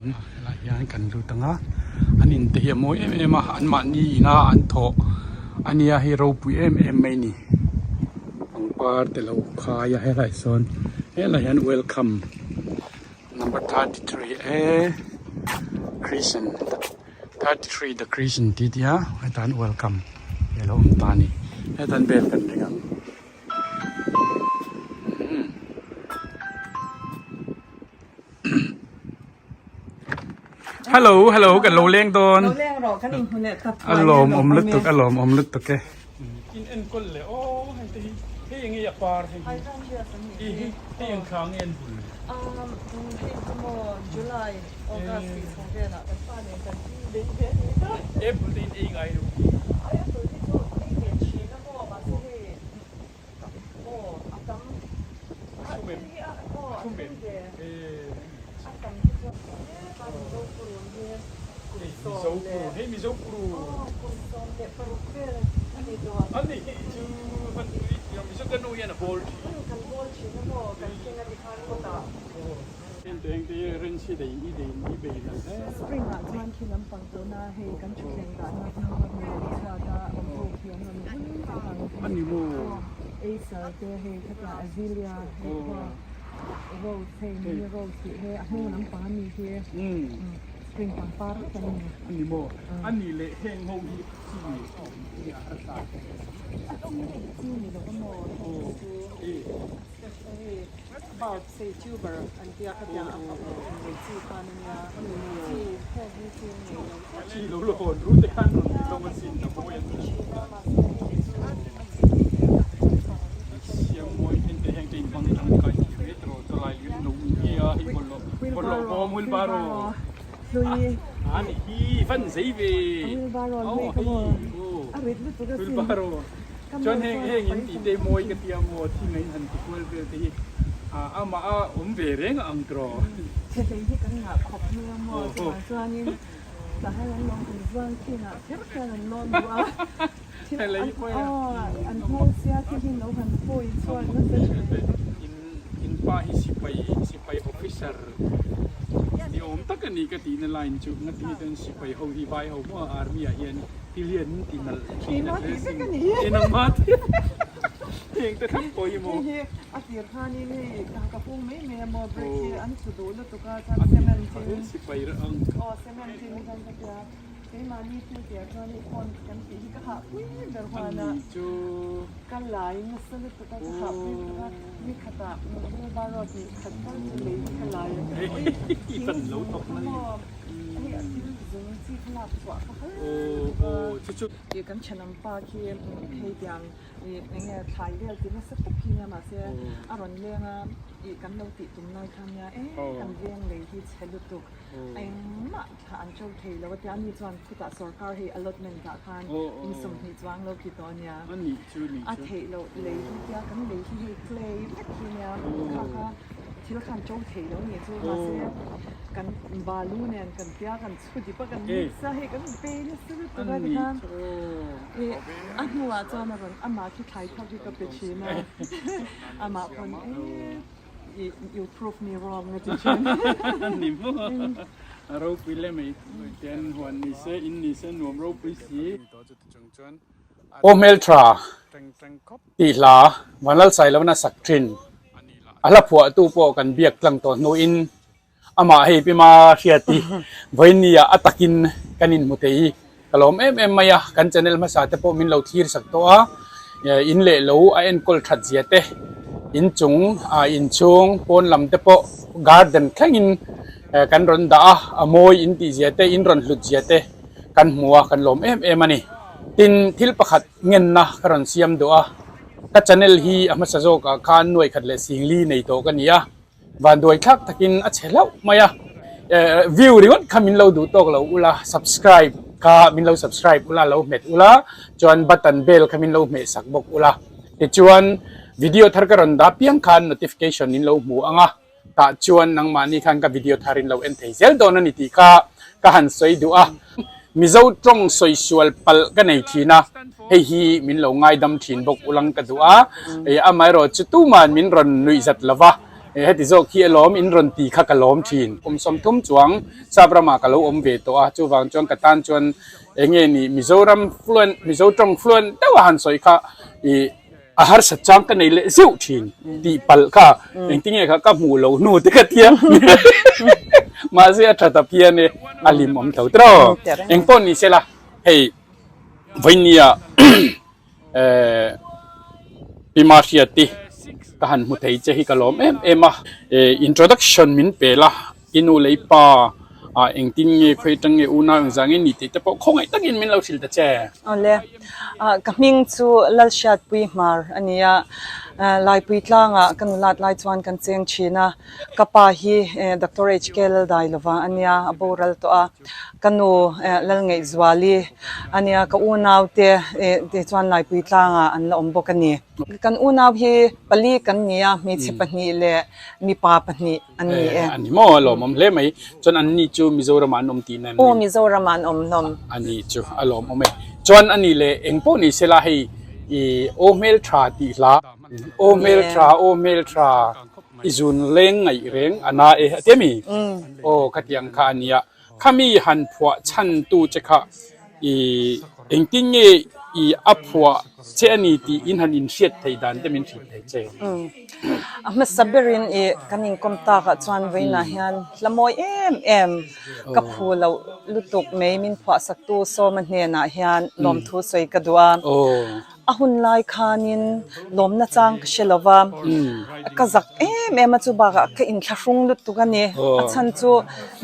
Helai hian kan lut ang a, an in te hi a mawi em em a, an mahni ina an thawh a nia hei ropui em em mai a ni. Pangpar te lo khai a helai sawn helai hian welcome number 33 a Christian 33 the Christian tih tih a hetah hian welcome tih a lo awm ta a ni hetah hian bell kan ring ang. Hello hello kan lo leng dawn. Lo leng rawh kan inhmu leh ta thuai A lawm awm lutuk a lawm awm lutuk e. In enkawl leh aw hei te hi hei enge a par hei hi. I hi hei eng thla nge an bul. Um hei chu maw July August tih chhung velah kan pa nen kan bei ve a ni ta. Apple te in ei ngai lo. Ai apple hi chu ei ve thin a maw mahse hei Hei Mizo puru ani chu hman tui Mizo ka nu hian a bawl thin. Heng te hi rin si dei i dei i bei nal hle. Spring ah chuan khi lampang tuna hei kan thutthleng dahna hi chhuat a awm ho khi an rawn vul vek ang. Ani maw? Acer te hei khatiang Azalea hei pawh rose hei mini rose tih hi a hnung lampang ami hi spring pangpar vek an ni. Ani maw? Ani leh heng ho hi chi nge a harsa? A chi hei chi ni lo a maw? Hei chu hei bulb hei tuber an tia khatiang a nei chi khan a nia chi heng hi chi nei lo tlat. Chi lo la hawn ru te khan rawn ti hlawm a sin a mawi an ti. Siam mawi heng te heng te in hmang tangkai thiam hle tawh chawlai lui an lo nge a hei bawlhhlawh bawlhhlawh bawm wheelbarrow a ni hi van zei ve aw hei aw wheelbarrow chuan heng heng in tih te mawi ka tia maw thing a in han ti kual vel te hi amah a awm ve reng a ang tawh. Chhehlei hi kan ngah khawp mai a maw chuvang chuanin Sahel an lo hun zuan thinah kher khian an lawn duh a, thil an aw an hmel sia khi hi lo han pawi chuan nasa thin. In in pa hi sipai sipai officer ni awm tak a ni ka tihna line chu ngatinge chuan sipai ho hi vai ho maw army ah hian thil hi an ti nalh thin a dressing enangmah heng te thlap pawh hi maw. Hei hi a tir khanin hei ka pung mai mai a maw brick hi an tlu duh lutuk a chuan cement in sipai ang aw cement in chuan ka tia keimahni thil tih ah chuan hei phone kan tih hi ka hah pui ber huan a ka lai nasa lutuk a ka hah pui lutuk a ni khatah wheelbarrow hnih khat tal chu lei hi ka lai a thing zung kha maw hei a thil zung chi kha lak chhuah kha har lutuk a ih kan thenawm pa khi hei tiang ih eng nge thlai vel ti nasa tak hi nia mahse a rawn leng a ih kan lo tih tum lai khan nia eng kan veng lei hi chhe lutuk engmah thla an to thei lo a tia ani chuan khutah sorkar hei allotment ah khan in 20 chuang lo ti tawh a nia a theih loh lei hi tia kan lei hi hei clay vek hi nia kha kha thil khan to thei lo nih chu mahse kan balu nen kan tia kan chhu dip a kan mix a hei kan bei nasa lutuk a tikhan ih a hnuah chuan a rawn amah khi thlai thar hi ka pe thin a amah pawn e ih you prove me wrong a ti thin. Ni maw a ropui le mai tian huan ni se in ni se nuam ropui si. Aw hmeltha tih hla Vanlalsailohna sak thin a hla phuahtu pawh kan biak tlang tawh hnuin amah hei Pima Hriati vawinia a takin kan inhmu thei hi ka lawm em em mai a, kan channel hmasa te pawh min lo thlir sak tawh a, in leh lo a enkawl that zia te, inchung ah inchhung pawn lam te pawh garden thlengin kan rawn dah a, a mawi in tih zia te, in rawn hlut zia te kan hmu a, kan lawm em em a ni. Tin, thil pakhat ngenna ka rawn siam duh a, ka channel hi a hmasa zawkah khan nuai khat leh singli nei tawh ka ni a, Vanduai thlak takin a chhe hlauh mai a, view ringawt kha min lo duh tawk lo ula, subscribe kha min lo subscribe ula, lo hmet ula, chuan button bell kha min lo hmeh sak bawk ula, tichuan video thar ka rawn dah piang khan notification in lo hmu ang a, tah chuan nangmahni khan ka video thar in lo en thei zel dawn a ni tih kha ka han sawi duh a. Mizo tawng sawi sual palh ka nei thin a, hei hi min lo ngaidam thin bawk ulang ka duh a, amaherawh chu tuman min rawn nuih zat lo va, Heti zawk hi alawm in rawn ti kha ka lawm thin. Kum 30 chuang sap ramah ka lo awm ve tawh a, chuvang chuan ka tan chuan eng nge ni Mizoram fluent, Mizo tawng fluent deuh a han sawi kha ih a harsat chang ka nei leh zeuh thin tih palh kha engtinge kha ka hmuh loh hnu te ka tia mahse a tha ta phian e a hlim awm tho tiraw. Engpawh ni sela hei vawinia eh Pi Mahriati ka han hmu thei che hi ka lawm em em a, eh introduction min pe la i nu leh i pa ah engtin nge khawi atang nge unau engzah nge ni tih te pawh khawngaih takin min lo hrilh ta che. Awle, ah ka hming chu Lalhriatpui Hmar a ni a, Laipui tlangah ka nulat lai chuan kan cheng thin a, ka pa hi Doctor HK Laldailova a nia, a boral tawh a. Ka nu Lalngeihzuali a nia, ka unau te te chuan Laipui tlangah an la awm bawk a ni. Kan unau hi pali kan ni a, hmeichhe pahnih leh mipa pahnih an ni e. A ni maw? A lawmawm hle mai. Chuan an ni chu Mizoramah an awm tihna em ni? Aw, Mizoramah an awm hlawm. A ni chu a lawmawm e. Chuan a ni leh eng pawh ni sela hei i aw hmeltha tih hla, aw hmeltha, aw hmeltha. I zun leng ngaih reng a na e a ti ami? Aw khatiang kha a nia. Khami han phuah chhan tu che kha i engtin nge i a phuah che a ni tih in han inhriat thei dan te min hrilh thei che. A hmasa berin i kan inkawm takah chuan vawiinah hian hla mawi em em ka phu loh lutuk mai min phuah saktu Sawma hnenah hian lawmthu sawi ka duh a. A hun lai khanin lawmna chang ka hre lo va, ka zak em em a chu bakah ka inthlahrung lutuk a ni. A chhan chu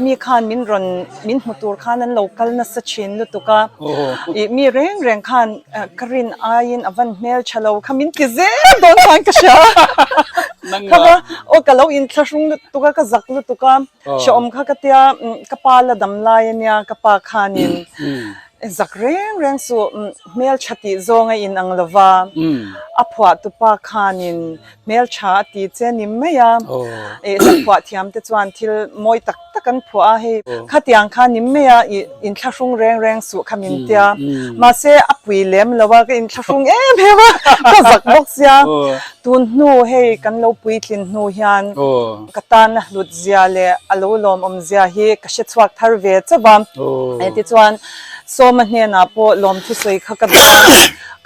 mi khan min rawn min hmu tur khan an lo kal nasa thin lutuk a, ih mi reng reng khan ka rin aiin a van hmel tha lo kha min ti zel dawn khan ka hria. Kha va aw ka lo inthlahrung lutuk a, ka zak lutuk a, hrehawm kha ka tia ka pa la dam lai a nia ka pa khanin. Zak reng reng suh, hmeltha tih zawng a inang lo va, a phuahtupa khanin hmeltha a ti che ni mai a, hla phuah thiam te chuan thil mawi tak tak an phuah a, hei khatiang kha ni mai a, inthlahrung reng reng suh kha min tia, mahse a pui lem lo a, ka inthlahrung em em a, ka zak bawk sia, tun hnu hei kan lo puitlin hnu hian ka tan a hlut zia leh a lo lawmawm zia hi ka hre chhuak thar ve chauh va. Tichuan, Sawma hnenah pawh lawmthu sawi kha ka duh a,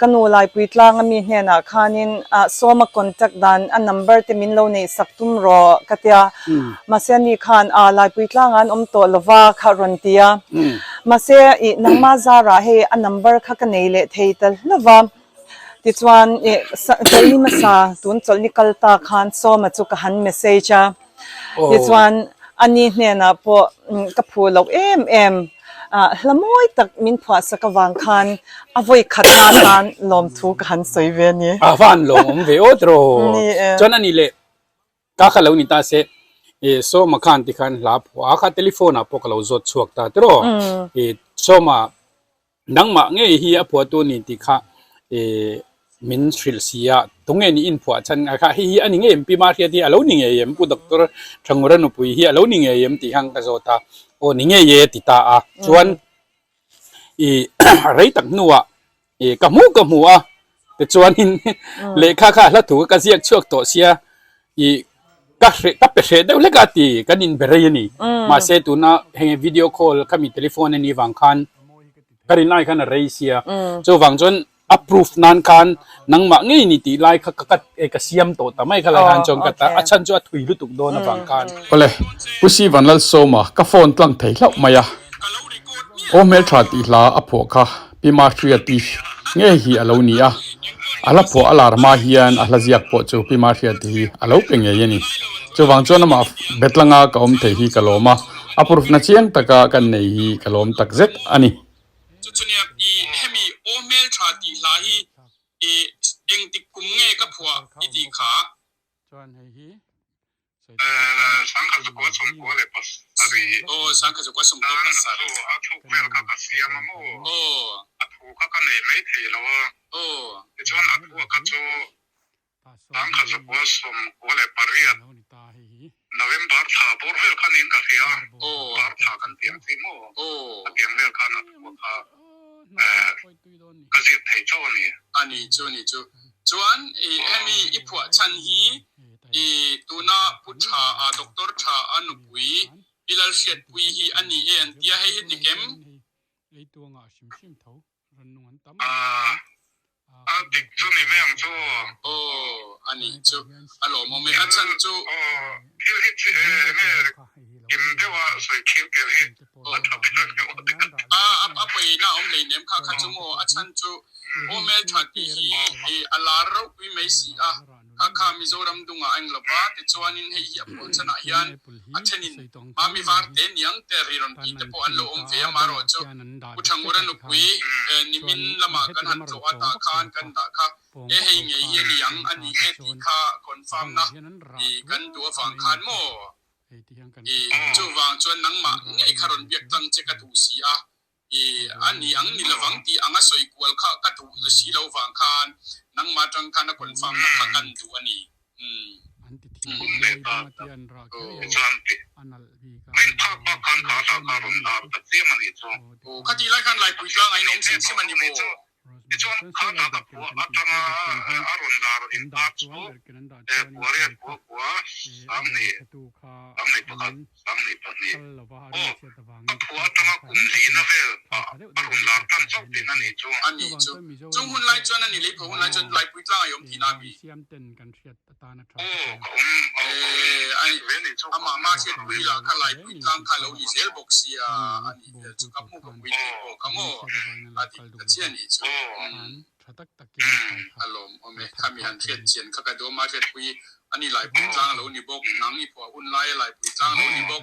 ka nu Laipui tlanga mi hnenah khanin Sawma contact dan a number te min lo neih sak tum rawh ka tia. Mahse ani khan a Laipui tlangah an awm tawh lova kha a rawn ti a. Mahse ih nangma zarah hei a number kha ka nei leh thei ta hlauh va. Tichuan ih chawlhni hmasa tun chawlhni kal ta khan Sawma chu ka han message a. Tichuan, ani hnenah pawh ka phu loh em em, hla mawi tak min phuahsak avang khan a vawi khat na tan lawmthu ka han sawi ve a ni. A va han lawmawm ve aw tiraw. Chuan ani leh ka kha lo ni ta se, Sawma khan tikhan hla phuah a kha telephone ah pawh ka lo zawt chhuak ta tiraw. Sawma Nangmah ngei hi a phuahtu a ni tih kha min hrilh si a, tunge ni inphuah chhan ngai kha hei hi a ni ngei em? Pi Mahriat hi a lo ni ngei em? Pu Doctor Thangura nupui hi a lo ni ngei em tih khan ka zawt a, aw ni ngei e ti ta a, chuan i rei tak hnuah i ka hmuh ka hmu a, tichuanin lehkha kha hla thu ka ziak chhuak tawh sia i ka hreh ka pe hreh deuh hlek a ti kan inbe rei a ni. Mahse tuna heng video call khami telephone a nih vang khan ka rin lai khan a rei sia. Chuvang chuan a proof nan khan nangmah ngei ni tih lai kha ka cut ka siam tawh ta mai kha lai khan chuan ka ta a chhan chu a thui lutuk dawn avang khan. Awle, Pu Si Vanlalsawma ka phone tlang thei hlauh mai a. Aw hmeltha tih hla a phuah kha Pi Mahriati ngei hi a lo ni a, a hla phuah a lar hma hian a hla ziak pawh chu Pi Mahriati hi a lo pe ngei a ni. Chuvang chuan amah betlanga ka awm thei hi ka lawm a, a proof-na chiang taka kan nei hi ka lawm tak zet a ni. Chuchuniak i hemi aw hmeltha tih hla hi i engtik kum nge ka phuah i tih kha? A ni chu a ni chu. Chuan hemi i phuah chhan hi. I tuna Pu Tha a Doctor Tha a nupui Pi Lalhriatpuii hi a ni e an tia hei hi dik em? A dik chu ni mai ang chu. Aw a nih chu a lawmawm e a chhan chu. Aw thil hi chi enge kim deuha sawi khing tel hi a tha ber ang em aw te ka ti. A a pawina a awm hleinem kha kha chu maw a chhan chu aw hmeltha tih hi a lar ropui mai si a. Kha kha Mizoram dungah a eng lova, tichuanin hei hi a phuah chhanah hian a thenin Mami Varte niang te ri rawn tih te pawh an lo awm ve a, marawh chu Pu Thangura nupui nimin lamah kan han tlawh a tah khan kan dah kha e hei ngei hi a ni ang a ni e tih kha confirm na kan duh avang khan maw chuvang chuan nangmah ngei kha rawn biak tlang che ka duh si a. I a ni ang ni lovang tih anga sawi kual kha ka duh si lo vang khan nangmah atang khan a confirm na kha kan duh a ni. Umm. Hun leh ta chuan ti min phak bak khan kha hla kha rawn lar ta chiam a nih chu. Aw khatih lai khan Laipui tlang a inawm chim chim a ni maw? Tichuan kha hla ka phuah atanga a rawn lar in ta chu Kuariat khua khua Sangni Sangni pakhat Sangni pahnih aw a phuah atanga kum lina vel ah a rawn lar tan chauh thin a nih chu. A nih chu. Chung hun lai chuan a ni lei pho hun lai chuan Laipui tlang a i awm thin a mi? Aw ka awm aw ka awm ve nih chu. Amah mah hriatpui lah kha Laipui tlang kha a lo ni zel bawk sia a nih vel chu ka hmu ka pui thei pawh ka maw a dik ta chiah a nih chu. A lawm awm e. Khami han hriat chian kha ka duh a, hriatpui a ni Laipui tlang a lo ni bawk, nang i phuah hun laia Laipui tlang a lo ni bawk,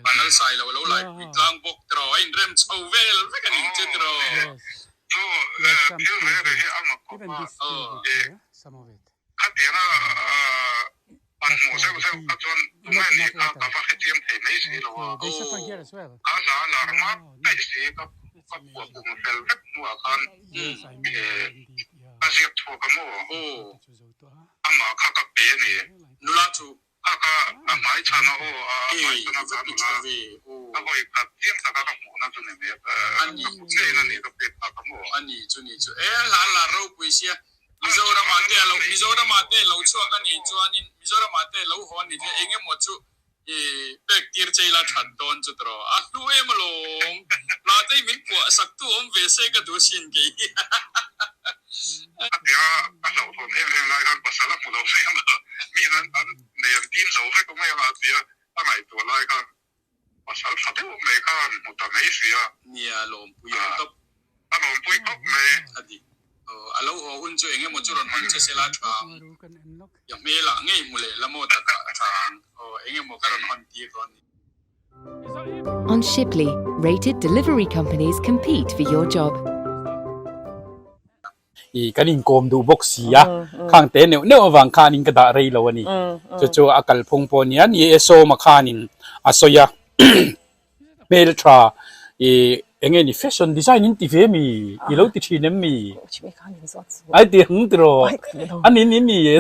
Vanlal Sailo a lo Laipui tlang bawk tiraw, a inrem chho vel vek a ni che tiraw. Chu thil reh reh hi a mak khawp a, khatianga an hmuh zeuh zeuh kha chuan tunge nih kha ka va hrechiang thei mai si lo a, ka hla lar hma daih si ka phuah kum fel vek hnuah khan ka ziak chhuak a maw? Amah kha ka pe a ni. Nula chu Kha kha a hmai chhan a aw, a hmai chhan a ka nula a vawi khat chiang taka ka hmuhna chu ni mai a, ka kut ngeiin a ni ka pek phak a maw? A ni chu ni chu e hla la ropui sia Mizoramah te a lo Mizoramah te lo chhuak a nih chuanin Mizoramah te lo haw a ni hle eng emaw chu i pek tir che ila that dawn chu tawh a hlu em alawm hla te hi min puah sak tu awm ve se ka duh sin kei hi. A tia a hlauhthawn em em lai khan pasal a hmu lo mai ang a, mi an an nei an tim zo vek mai ang a tia a ngaihtuah lai khan pasal tha deuh mai khan hmu ta mai si a. Nia lawmpui ang tawp. A lawmpui tawp mai. A dik. A lo haw hun chu eng emaw chu rawn hawn che se la tha ang. Ya hmelah ngei hmu leh la maw takah a tha ang. Aw eng emaw ka rawn hawn tir dawn ni. On Shiply, rated delivery companies compete for your job. I kan inkawm duh bawk si a, khang te neuh neuh avang khanin ka dah rei lo a ni. Chu chu a kalphung pawh nia ni e Sawma khanin a sawi a, hmeltha i eng nge ni fashion design in ti ve mi i lo ti thin em mi? Ai ti ang tiraw? A ni ni ni e.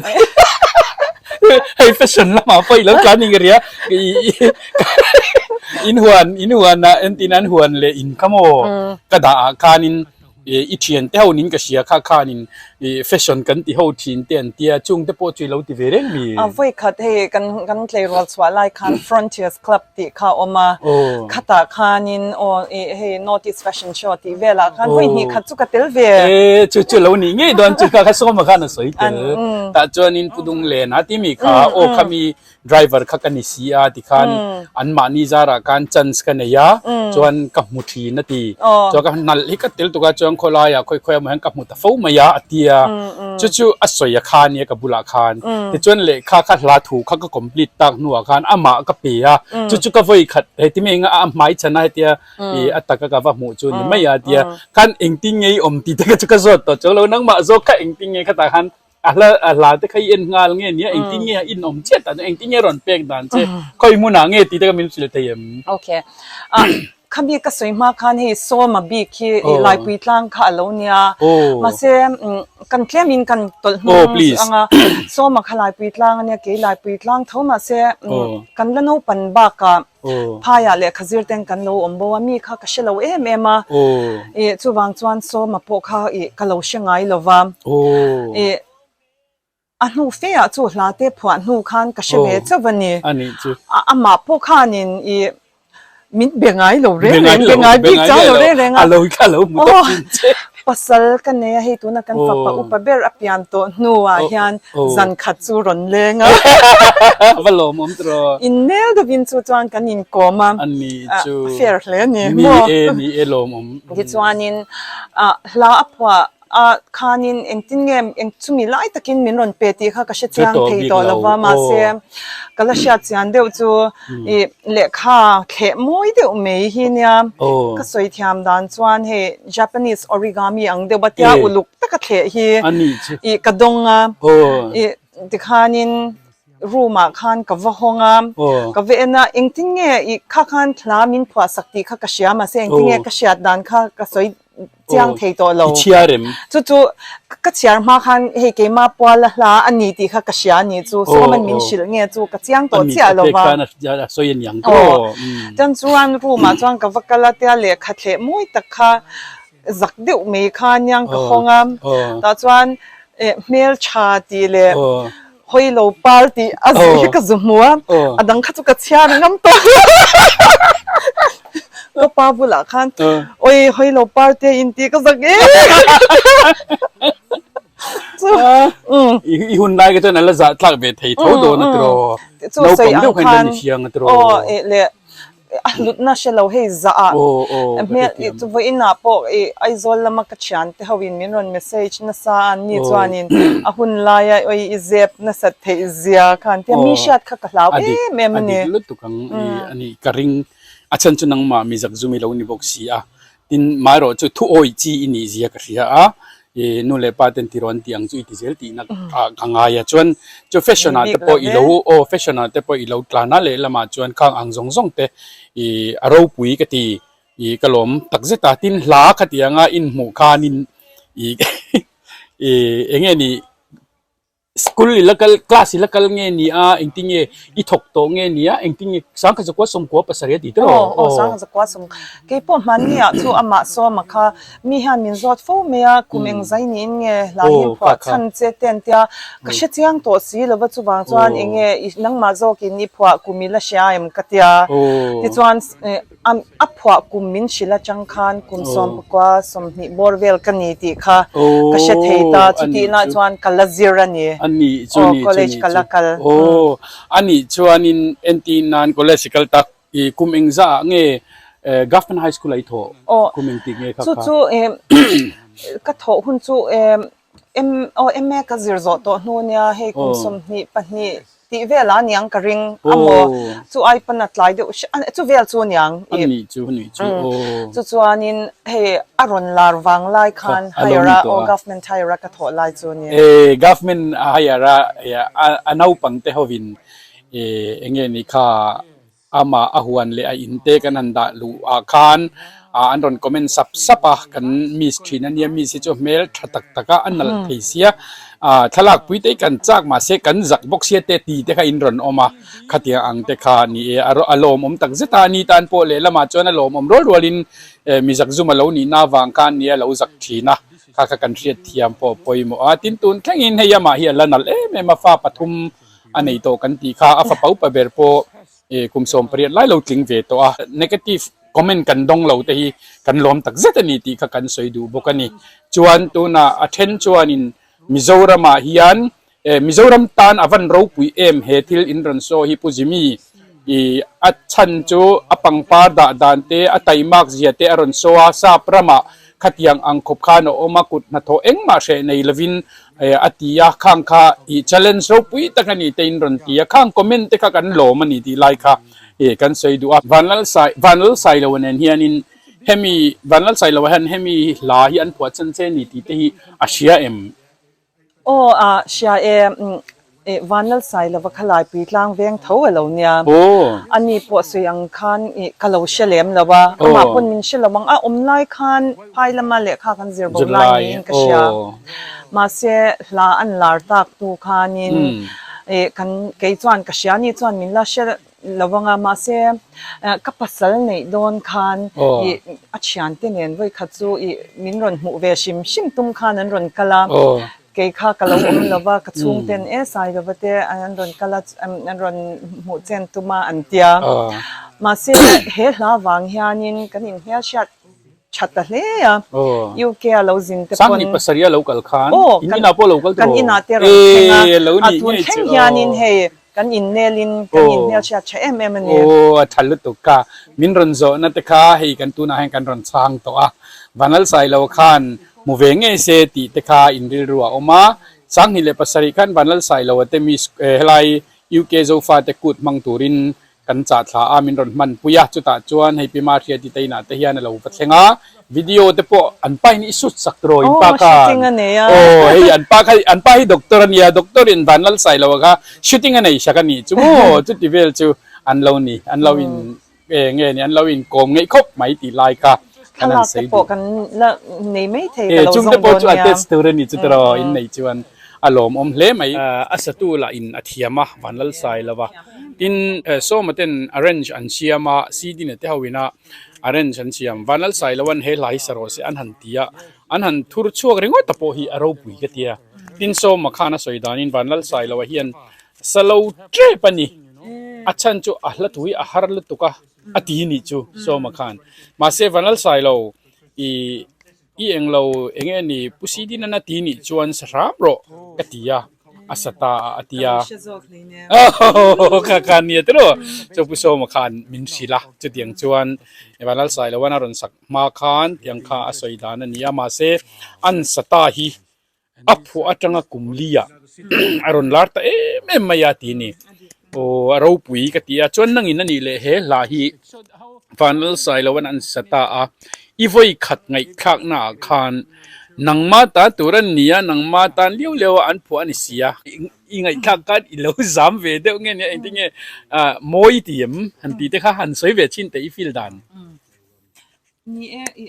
Hei fashion lamah pawh i lo tlan ing ria in huan in huan ah entin an huan leh in kha maw ka dah ah khanin i thian te ho nin ka hria kha khanin i fashion kan ti ho thin te an tia chung te pawh chu i lo ti ve reng mi. A vawi khat hei kan kan tleirawl chhuah lai khan Frontiers Club tih kha a awm a, khatah khanin aw i hei North East Fashion Show tih velah khan vawi hnih khat chu ka tel ve. E chu chu lo nih ngei dawn chu kha kha sawma khan a sawi tel tah chuanin Pu Dunglen a timi kha aw khami Driver kha ka ni si a tikhan anmahni zarah khan chance ka nei a, chuan ka hmu thin a ti. Chuan ka hnalh hi ka tel tuk a, chuan khawlaiah khawi khawi emaw hian ka hmu ta fo mai a, a ti a. Chu chu a sawi a kha nia ka bulah khan. Tichuan lehkha kha hla thu kha ka complete tak hnuah khan amah ka pe a, chu chu ka vawi khat heti mai eng a hmai chhan a hetia i a taka ka va hmuh chu ni mai a tia. Khan engtin nge i awm tih te kha chu ka zawt tawh chuang lo, nangmah zawk kha engtin nge khatah khan A hla a hla te kha i en nghal nge nia engtin nge a inawm chiat dan chu engtin nge rawn pek dan che khawi hmunah nge tih te kha min hrilh thei em? Okay. Ah khami ka sawi hma khan hei Sawma bik hi i Laipui tlang kha a lo nia. Mahse kan tlem in kan tawlh hnung anga Sawma kha Laipui tlang a nia kei Laipui tlang tho mahse kan la naupan bakah phaiah lehkha zir ten kan lo awm bo a mi kha ka hre lo em em a ih chuvang chuan Sawma pawh kha ih ka lo hre ngai lo va ih. A hnu fe ah chu hla te phuah hnu khan ka hre ve chauh a ni. A nih chu. Amah pawh khanin i min be ngai lo reng reng, be ngai bik chang lo reng reng a. A lo kha lo hmu tawp thin che. Pasal ka nei a, hei tuna kan fapa upa ber a pian tawh hnuah hian zan khat chu rawn leng a. Va lawmawm tawh. Inmel deuhin chu chuan kan inkawm a. A nih chu. A fair hle a ni. Ni e, ni e lawmawm. Tichuanin hla a phuah A khanin engtin nge eng chumi lai takin min rawn pe tih kha ka hre chiang thei tawh lo va, mahse ka la hriat chian deuh chu ih lehkha thleh mawi deuh mai hi nia ka sawi thiam dan chuan hei Japanese origami ang deuh a tia uluk taka thleh hi ih ka dawng a, ih tikhanin room ah khan ka va hawng a, ka va en a engtin nge ih kha khan thla min phuah sak tih kha ka hria mahse engtin nge ka hriat dan kha ka sawi chiang thei tawh lo. I chhiar em? Chu chu ka chhiar hma khan hei keimah puala hla a ni tih kha ka hria a ni chu Sawman min hrilh nge chu ka chiang tawh chiah lo va. A ni a sawi a niang tawh. Chuan chuan room ah chuan ka va kal a tia lehkha thleh mawi tak kha zak deuh mai kha aniang ka hawng a tah chuan hmeltha tih leh Hawi lo par tih a zu hi ka zu hmu a, a dang kha chu ka chhiar ngam tawh lo. Ka pa bulah khan awi hawi lo par te in tih ka zak em. Chu I hun lai ka chuan a la zah tlak ve thei tho dawn a tiraw. Naupang deuh khan la ni hriang a tiraw. Aw leh A hlutna hre lo hei zah ah hmel i chu vawiin ah pawh i Aizawl lama ka thian te ho in min rawn message nasa a an ni chuan in a hun laia awi i zep nasat theih zia kha an tia mi hriat kha ka hlau em em a ni. A dik lutuk ang i a ni ka ring a chhan chu nangmah mi zakzum i lo ni bawk si a Tin, maherawh chu thu awih chi i nih zia ka hria a, i nu leh pa ten tirawn tih ang chu i ti zel tihna ka ngai a. Chuan chu fashion ah te pawh i lo, aw fashion ah te pawh i lo tlan a, lehlamah chuan khang ang zawng zawng te i a ropui ka ti, i ka lawm tak zet a. Tin, hla khatianga inhmuh khanin i i eng nge ni School i la kal, class i la kal nge ni a, engtin nge i thawk tawh nge ni a, engtin nge sangkhat zakua sawmkua pasarih a ti tawh aw. Aw, sangkhat zakua sawm. Kei pawh hmanni ah chu amah sawma kha mi hian min zawt fo mai a, kum eng zai niin nge hla hi phuah chhan che te an tia, ka hre chiang tawh si lova chuvang chuan eng nge i nangmah zawkin i phuah kum i la hria em ka tia. Tichuan A phuah kum min hrilh atang khan kum sawmpakua 20 bawr vel ka ni tih kha ka hre thei ta, chutihna chuan ka la zir a ni. Aw, college ka la kal. Aw, a nih chuanin entir nan college i kal tak i kum engzah ah nge Government High School ah i thawh kum engtik nge kha kha? Chu chu ka thawh hun chu aw MA ka zir zawh tawh hnu nia hei kum 22 Tih vel a niang ka ring a maw chu ai pawn a tlai deuh hre chu vel chu niang i a nih chu a nih chu aw chu chuanin hei a rawn lar vang lai khan higher a aw government higher a ka thawh lai chu nia. E government higher a a naupang te hovin e enge ni kha Amah a huan leh a in te kan han dah luh ah khan an rawn comment sap sap a, kan miss thin a nia, miss hi chu hmel tha tak tak a, a nalh thei sia, thlalak pui te hi kan chak mahse kan zak bawk sia te ti te kha in rawn awm a, khatiang ang te kha ni e, a lawmawm tak zet a, ni tan pawh lehlamah chuan a lawmawm rual rualin mi zakzum a lo nihna avang khan nia lo zak thin a, kha kha kan hriat thiam pawh pawimawh a, tin tun thlengin hei amah hi a la nalh em em a, fa pathum a nei tawh kan tih kha a fapa upa ber pawh ih kum 18 lai lo tling ve tawh a, negative comment kan dawng lo te hi kan lawm tak zet a ni tih kha kan sawi duh bawk a ni. Chuan tunah a then chuanin Mizoramah hian eh Mizoram tan a van ropui em he thil in rawn saw hi Pu Jimmy ih a chhan chu a pangpar dah dan te a taimak zia te a rawn saw a, sap ramah Khatiang ang khawp khan a awm a, kut hnathawh engmah hreh nei lovin a ti a, khang kha i challenge ropui tak a ni te in rawn ti a, khang comment te kha kan lawm a ni tih lai kha kan sawi duh a. Vanlalsai Vanlalsailoa nen hianin hemi Vanlalsailoa hian hemi hla hi an phuah chan che a ni tih te hi a hria em? Aw a hria e, i Vanlalsailova kha Laipui tlang veng tho a lo nia. A ni pawh sawi ang khan i ka lo hre lem lo a, amah pawn min hre lo ang a, awm lai khan phai lama lehkha kan zir bo lai niin ka hria. Mahse hla an lar tak tu khanin i kan kei chuan ka hria ni chuan min la hre lo ang a, mahse ka pasal neih dawn khan i a thiante nen vawikhat chu i min rawn hmuh ve hrim hrim tum khan an rawn kal a. Kei kha ka lo awm lo va, ka chhungten e Sailova te an rawn kal a, an rawn hmuh chen tum a an tia. Mahse he hla vang hianin kan inhmelhriat tha ta hle a, UK a lo zin te pawn. Sanghnih pasarih a lo kal khan in inah pawh a lo kal tawh. Kan inah te rawn thleng a, a tun thleng hianin hei kan innelin kan inhmelhriat tha em em a ni. Aw a tha lutuk ka, min rawn zawhna te kha hei kan tunah hian kan rawn chhang tawh a, Vanlalsailo khan Hmu ve ngei se tih te kha in rilru a awm a, 2007 khan Vanlalsailoa te mi helai UK Zofa te kut hmang turin kan chah thla a, min rawn hman pui a, chutah chuan hei Pima Hriati te inah te hian a lo va thleng a, video te pawh an pa in i shoot sak tawh in pa khan aw hei an pa kha an pa hi doctor a nia, doctor in Vanlalsailoa kha shooting a nei sak a nih chu maw chuti vel chu an lo ni an lo in Eng nge ni an lo inkawm ngeih khawp mai tih lai kha kan han sawi duh. Kan la nei mai thei ka lo zawng dawn nia. Chungte pawh chu a test tur a ni chu tiraw in neih chuan a lawmawm hle mai. A satu lah in a thiam a, Vanlal sai lo va. Tin, Sawma ten arrange an siam a, CD na te ho ina arrange an siam. Vanlal sai lo an he hla hi sa rawh se an han ti a, an han thur chhuak ringawt ta pawh hi a ropui ka tia. Tin, Sawma khan a sawi danin Vanlal sai lo ah hian Sa lo tep a ni. A chhan chu a hla thu hi a har lutuk a, a ti nih chu Sawma khan. Mahse Vanlalsai lo i i eng lo eng nge ni Pu Sidin-an a ti nih chuan sa hram rawh ka ti a, a sa ta a a ti a. Kha kha nia tiraw chu Pu Sawma khan min hrilh a, chutiang chuan Vanlalsai loan a rawn sak hma khan tiang kha a sawi dan a ni a, mahse an sa ta hi A phuah atanga kum li ah a rawn lar ta em em mai a ti a ni. Aw a ropui ka ti a, chuan nangin a nih leh he hla hi Vanlalsailoan an sa ta a, i vawi khat ngaihthlakna ah khan nangma ta tur an ni a, nangma tan liau liau a an phuah a ni si a, i ngaihthlak khan i lo zam ve deuh nge nia engtin nge mawi ti em han tih te kha han sawi ve chin teh i feel dan. Ni e, i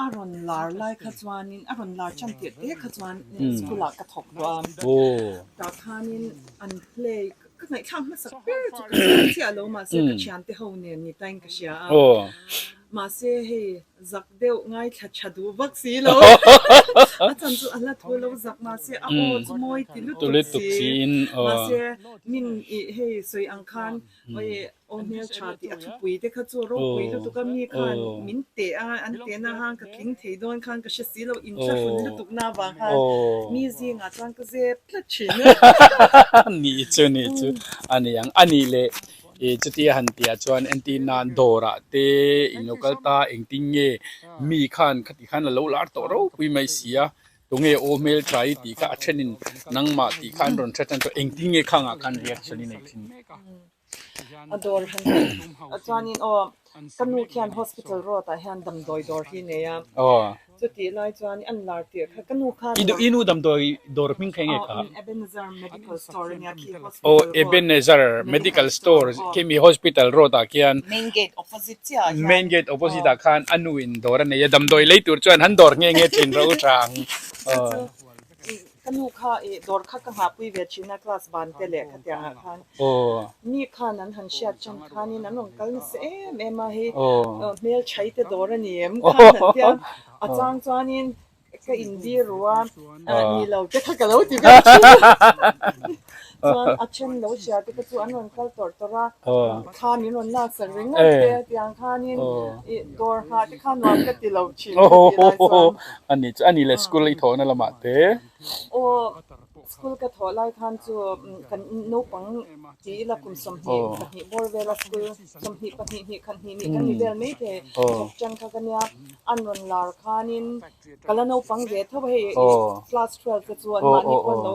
A rawn lar lai kha chuanin, a rawn lar tan tirh te kha chuan school ah ka thawk duh a. Tah khanin an play, ka ngaihthlak hmasak ber chu ka hre chiah lo mahse ka thiante ho nen ni tain ka hria a. Mahse hei zak deuh ngaithla tha duh vak si lo. A chan chu a la thu lo zak mahse a aw chu mawi ti lutuk si. Mahse min ih hei sawi ang khan Aw hmeltha tih a thupui te kha chu ropui lutuk a mi khan min teh a, an tehna khan ka tling thei dawn khan ka hre si lo, inthlahrun lutuk na avang khan mi zingah chuan ka zep tlat thin a. Nih chu nih chu a ni ang. A nih leh i chutia han tihah chuan entir nan dawrah te in lo kal ta engtin nge mi khan khati khan a lo lar tawh ropui mai si a, Tunge aw hmeltha i tih kha a thenin nangmah tih kha an rawn hre tan tawh. Engtin nge khangah khan reaction i nei thin? A dawr han chuanin aw ka nu khian hospital road ah hian damdawi dawr hi nei a. Chutih lai chuan an lar tirh kha ka nu khan. I nu damdawi dawr hming kha enge kha? Ebenezer Medical Store ania khi hospital road. Aw Ebenezer Medical Store khimi hospital road ah khian. Main gate opposite chiah ah hian. Main gate opposite ah khan a nu in dawr a nei a, damdawi lei tur chuan han dawr nghe nghe thin rawh u tha ang. Chu ka nu kha i dawr kha ka nghahpui ve thin a class ban te leh khatiang ah khan mi khan an han hriat than khanin an rawn kal nasa em em a hei hmelthaite te dawr a ni em khan an tia a chang chuanin Ka inbir ru a, ni lo te kha ka lo ti vek thin a. Chuan a then lo hria te kha chu an rawn kal tawrh tawrh a, thla min rawn lak sak ringawt te tiang khanin i dawr nghah te kha nuam ka ti lo thin ka ti lai chuan. A ni chu, a ni le school i thawhna lamah te. Aw, school ka thawh lai khan chu kan naupang ti ila kum 22 bawr vela school 22 hnih khat hnih hnih kan ni vel mai thei thawk tan kha ka nia. An rawn lar khanin ka la naupang ve tho a hei class 12 te chu an mahni pawh an lo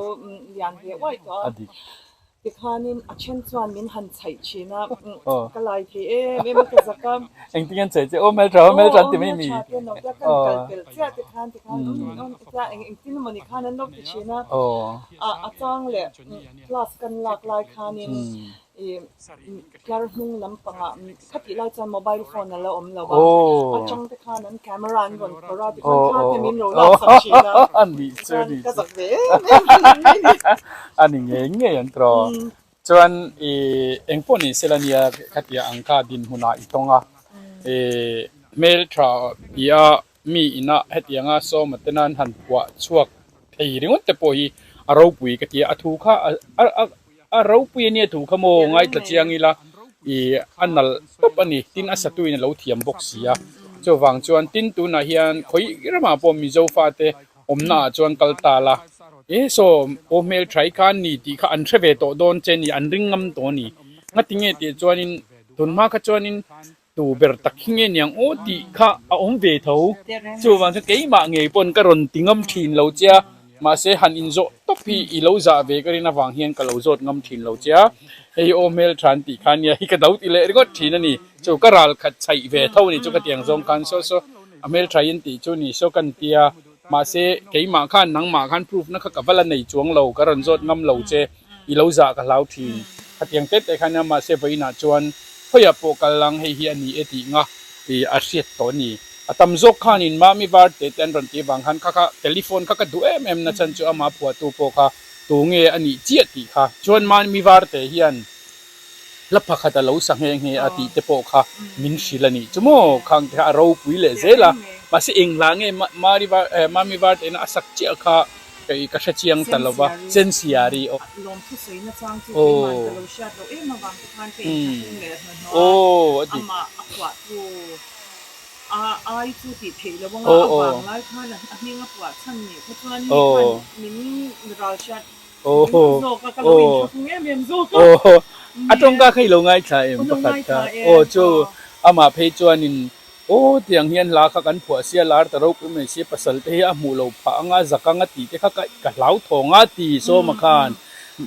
lian ve uaih tawh a tikhanin a then chuan min han chhaih thin a ka lai thei em em a ka zak a. Engtin an chhaih che aw hmeltha aw hmeltha an ti mai mi. Aw hmeltha te an lo tia kan kal pel chiah tikhan tikhan tia engtin emawni khan an lo ti thin a a chang leh class kan lak lai khanin I tlar hnung lampangah khatih lai chuan mobile phone a la awm lo a, a chang te khan an camera an rawn phawrh a tikhan thla te min lo lak sak thin a, chuan ka zak ve em em thin mai ni. A ni ngei ngei an tawh. Chuan i engpawh ni sela nia khatia ang kha dinhmunah i tawng a, i hmeltha tia mi ina hetianga sawma te nan han phuah chhuak. thei ringawt te pawh hi a ropui ka ti a, a thu kha a a ropui a nia thu kha maw ngaithla chiang ila ih a nalh tawp a ni tin a satu in a lo thiam bawk si a chuvang chuan tin tunah hian khawi ramah pawh Mizo fate awmna ah chuan kal ta la e saw aw hmel tha i khan ni tih kha an hre ve tawh dawn che ni an ring ngam tawh a ni ngatinge tih chuanin tunhma kha chuanin Tu ber tak hi nge niang aw tih kha a awm ve tho. Chuvang chuan keimah ngei pawn ka rawn ti ngam thin lo che a, mahse han inzawh tawp hi i lo zah ve ka rin avang hian ka lo zawt ngam thin lo che a, hei aw hmeltha an tih kha nia hi ka do ti leh ringawt thin a ni. Chu ka ral khat chhaih ve tho a ni chu ka tiang zawng khan saw saw a hmeltha in tih chu ni saw kan tia, mahse keimah khan nangmah khan proof na kha ka va la nei chuang lo, ka rawn zawt ngam lo che. I lo zah ka hlau thin. Khatiang tete te khan nia mahse vawiinah chuan khawiah pawh kal lang hei hi a ni e tih nga i a hriat tawh a ni. A tam zawk khanin Mami var te te an rawn tih avang khan kha kha telephone kha ka duh em em na chhan chu amah phuahtu pawh kha tu nge a nih chiah tih kha. Chuan Mami var te hian hla pakhat a lo sa nghe nghe a tih te pawh kha min hrilh a nih chu maw khang te kha a ropui leh zel a. Mahse eng hla nge Mami var tena a sak chiah kha Kei ka hre chiang ta lo va, Sensiari aw. Lawmthu sawi nachang chu keiman ka lo hriat loh em avang te khan ka inthlahrung leh hnahnawh a, amah a phuahtu a ai chu tih theih loh anga a vang lai khan a hming a phuah chhan nih kha chuan mi khan min ral hriat ringawt zawk a, ka lo inthlahrung em em zawk a. A tawngka kha i lo ngaithla em pakhat kha? Aw chu amah phei chuanin Aw tiang hian hla kha kan phuah sia lar ta ropui mai sia pasal te hi a hmuh lo phah anga zak anga tih te kha ka ka hlau thawng a ti sawma khan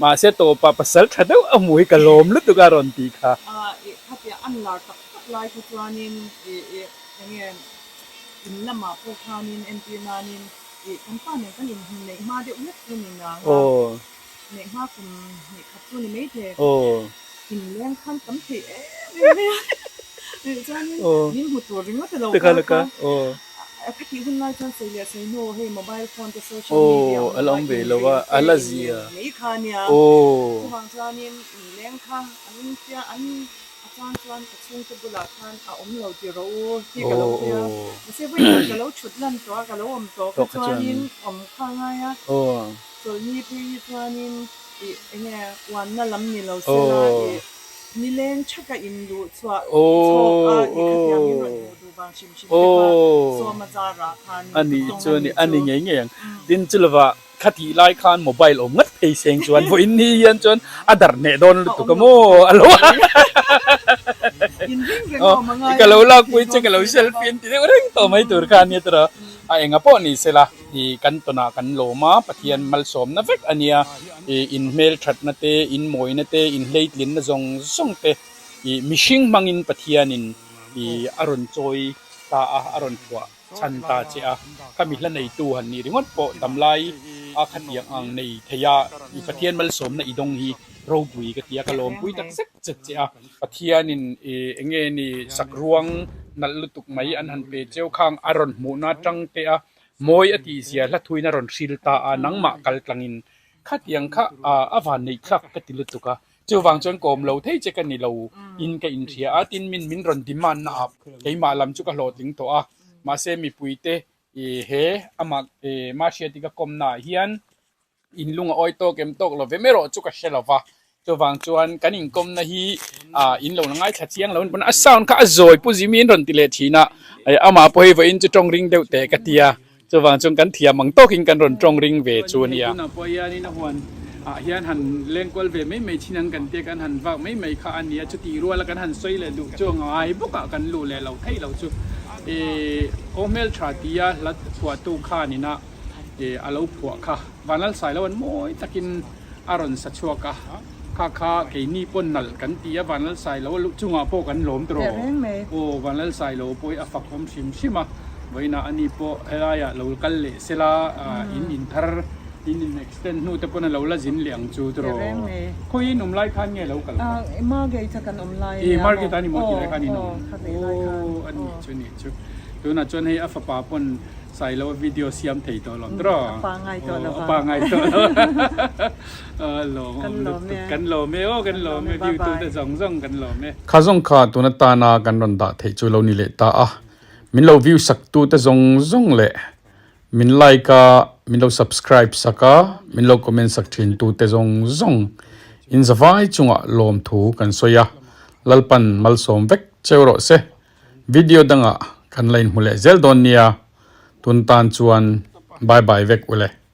mahse tawpah pasal tha deuh a hmuh hi ka lawm lutuk a rawn tih kha. Ah ih khatia an lar tak tak lai kha chuanin ih ih enge in lamah pawh khanin entir nanin ih kan pa nen kan inhmu neih hma deuh hlek chu ni nang a neih hma kum hnih khat chu ni maithei inleng khan tam thei em em mai a. Chuanin min hmu tur ringawt a lo kal kha. A khatih hun lai chuan sawi leh sawi hnu hei mobile phone te social media awm lo a inrel te inrel mai kha ania. Chuvang chuanin inleng kha an tia an a chang chuan ka chhungte bulah khan a awm lo ti rawh u tih ka lo tia. Mahse vawiin ka lo thut lan tawh a ka lo awm tawh kha chuanin awm kha a ngai a. Chawlhni phei hi chuanin ih enge uanna lam ni lo sela ih Nileng thaka in luh chhuah chhawk a i khatiang in rawn hmuh duh vang hrim hrim te kha sawma zarah khan A nih chu a ni, a ni ngei ngei ang. Tin chu lova khatih lai khan mobile awm ngat phei seng chuan vawiin ni hian chuan a darh hneh dawn lutuk a maw a lo ka lo lakpui che ka lo selfie an ti deuh reng tawh mai tur kha a nia tawh a enga pawh ni sela i kan tawnah kan lawm a Pathian malsawmna vek a nia. Ih in hmelthatna te, in mawina te, in hleitlinna zawng zawng te ih mihring hmangin Pathianin ih a rawn chawi ta a, a rawn phuah chhan ta che a. Khami hla neitu han nih ringawt pawh damlai a khatiang ang nei thei a, ih Pathian malsawmna i dawng hi ropui ka ti a, ka lawmpui tak zet zet che a. Pathianin ih eng nge ni sakruang nalh lutuk mai an han pe cheu khang a rawn hmuhna atang te a, Mawi a tih zia hla thuin a rawn hril ta a, nangmah kal tlangin khatiang kha a van neih thlak ka ti lutuk a, chuvang chuan kawm lo thei che ka ni lo in ka inhria a, tin min min rawn demand na ah keimah lam chu ka hlawhtling tawh a, mahse mipuite he amah Mahriati ka kawmna ah hian In lung a awi tawk em tawk lo ve mai erawh chu ka hre lo va, chuvang chuan kan inkawmna hi ah in lo la ngaithla chiang lo a sound kha a zawi pu zimi in rawn ti leh thin a, amah pawh hi vawiin chu tawng ring deuh teh ka ti a, chuvang chuan kan thiam ang tawkin kan rawn tawng ring ve chu a nia. Tunah pawh hianin a huan ah hian han lengkual ve mai mai thin ang kan tia kan han vak mai mai kha a nia, chutih ruala kan han sawi leh duh chu a ngai bawk ah kan luh leh lo theih loh chu ih aw hmeltha tia hla chhuahtu khanin a. Ih a lo phuah kha Vanlalsai lo an mawi takin a rawn sa chhuak a, kha kha keini pawn nalh kan ti a, Vanlalsai lo a luh chungah pawh kan lawm tawh aw, Vanlalsai lo pawh hi a fak awm hrim hrim a, vawiinah ani pawh helaiah lo kal leh sela in in thar in in extend hnu te pawn a lo la zin leh ang chu tawh khawiin awm lai khan nge lo kal kha? Margate a kan awm lai ania maw? Margate a ni maw tih lai khan in awm? Aw a nih chu a nih chu, tunah chuan hei a fapa pawn Sailo video siam thei tawh lo tawh. A pa ngai tawh lo va. A pa ngai tawh lo. Lawm Kan lawm e. Kan lawm e aw kan lawm e view tu te zawng zawng kan lawm e. Kha zawng kha tun atana kan rawn dah theih chu lo ni leh ta a, min lo view sak tu te zawng zawng leh min like a. min lo subscribe sak a, min lo comment sak thin tu te zawng zawng in zavai chungah lawmthu kan sawi a, Lalpan malsawm vek cheu rawh se. Video dangah kan la inhmu leh zel dawn nia, tun tan chuan bye bye vek ule.